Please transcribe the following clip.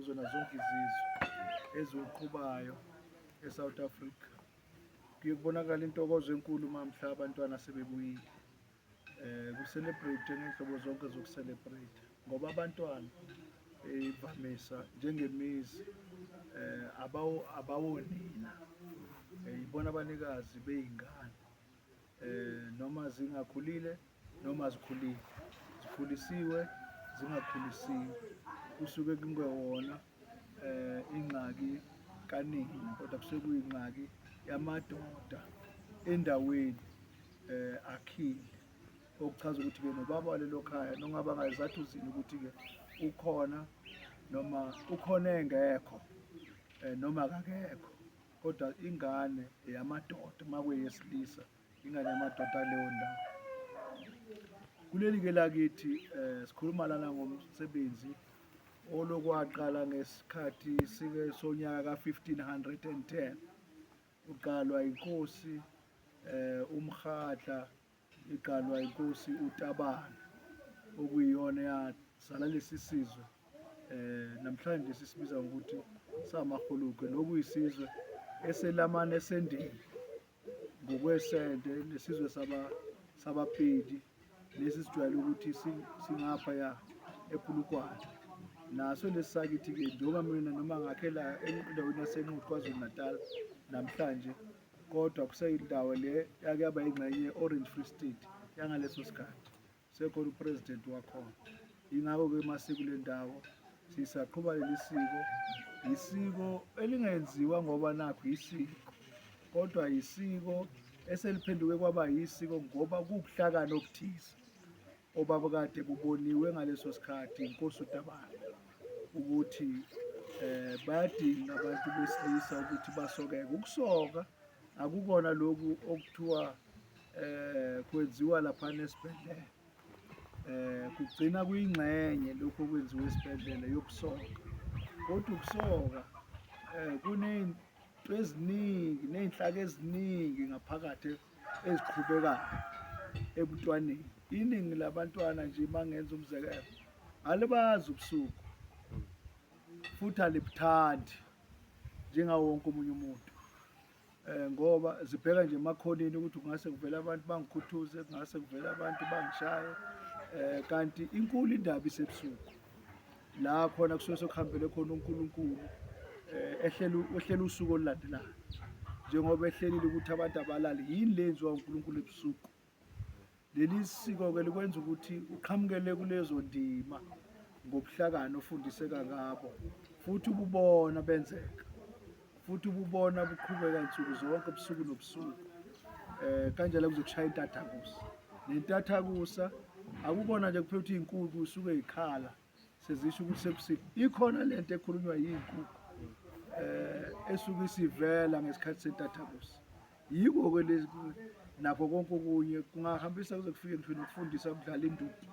kuzona zonke izizwe eziwuqhubayo eSouth Africa. Kuye kubonakala intokozo enkulu uma mhla abantwana sebebuyile. Ku-celebrate ngey'nhlobo zonke zoku-celebrate ngoba abantwana imvamisa njengemizi abawonina yibona abanikazi bey'ngane noma zingakhulile noma zikhulile zikhulisiwe zingakhulisiwe kusuke kungewona ingxaki kanina kodwa kusuke kuyingxaki yamadoda endaweni akhile okuchaza ukuthi-ke nobaba walelo khaya nongaba ngayizathu zini ukuthi-ke ukhona noma ukhona engekho noma akakekho kodwa ingane eyamadoda uma kuyesilisa ingane yamadoda aleyo ndawo. Kuleli-ke lakithi sikhuluma lana ngomsebenzi olokwaqala ngesikhathi sike sonyaka ka-1510 uqalwa inkosi uMkgadla iqalwa inkosi uTabane okuyiyona eyazala lesi sizwe namhlanje sisibiza ngokuthi samaHolukwe nokuyisizwe eselamane esendile ngokwesende nesizwe sabaPedi lesi sijwayele ukuthi singaphaya ePulukwane naso lesi sakithi-ke njengoba mina noma ngakhela endaweni yaseNquthu KwaZulu-Natal namhlanje kodwa kuseyindawo le yake yaba yingxenye ye-Orange Free State yangaleso sikhathi sekhona upresident wakhona. Yingakho-ke uma sikule ndawo sisaqhuba leli siko, isiko elingenziwa ngoba nakhu isiko kodwa isiko eseliphenduke kwaba yisiko ngoba kuwubuhlakani obuthize obabukade buboniwe ngaleso sikhathi inkosi uTabane ukuthi bayadinga abantu besilisa ukuthi basokeke. Ukusoka akukona lokhu okuthiwa kwenziwa laphana esibhedlela kugcina kuyingxenye lokhu okwenziwa esibhedlela yokusoka kodwa ukusoka kuney'nto eziningi ney'nhlaka eziningi ngaphakathi eziqhubekayo ebuntwaneni. Iningi labantwana nje uma ngenza umzekelo alibazi ubusuku futhi alibuthandi njengawo wonke omunye umuntu. Ngoba zibheka nje emakhoneni ukuthi kungase kuvele abantu bangikhuthuze, kungase kuvele abantu bangishaye kanti inkulu indaba isebusuku la khona kusuke sekuhambele khona uNkulunkulu ehlela ehlela usuku olulandelayo njengoba ehlelile ukuthi abantu abalali yini le yenziwa uNkulunkulu ebusuku. Leli siko-ke likwenza ukuthi uqhamukele kulezo ndima ngobuhlakani ofundiseka ngabo futhi ububona benzeka futhi ububona buqhubeka nsuku zonke ubusuku nobusuku kanjalo kuze kushaya intathakusa. Nentathakusa akukona nje kuphela ukuthi iy'nkukhu isuke y'khala sezisho ukuthi sebusuku ikhona lento ekhulunywa yiy'nkukhu esuke isivela ngesikhathi sentathakusa. Yiko-ke lezi nakho konke okunye kungahambisa kuze kufike ngisho nokufundisa ukudlala induku.